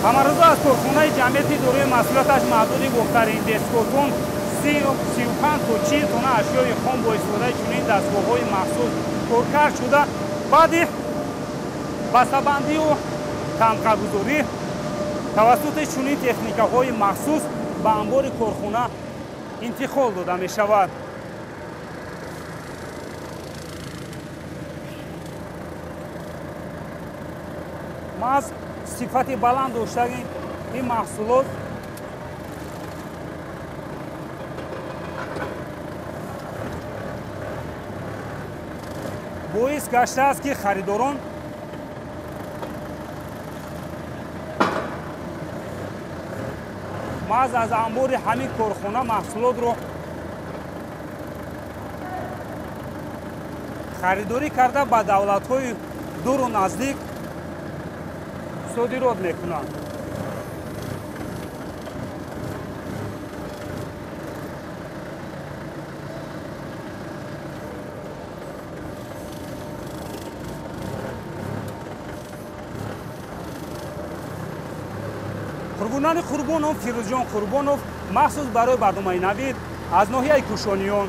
Ҳамарӯза аз корхонаи ҷамъияти дорои масъулияташ маҳдуди Бохтари Инвесткотон 35 то 40 тонна ашёи хом бо истифодаи чунин дастгоҳҳои махсус коркард шуда, баъди бастабандию танқагузорӣ тавассути чунин техникаҳои махсус ба анбори корхона интиқол дода мешавад. Маҳз сифати баланд доштани ин маҳсулот боис гаштааст, ки харидорон маҳз аз анбори ҳамин корхона маҳсулотро харидорӣ карда ба давлатҳои дуру наздик содирот мекунанд. Қурбонали Қурбонов, Фирӯзҷон Қурбонов, махсус барои барномаи Навид аз ноҳияи Кӯшониён.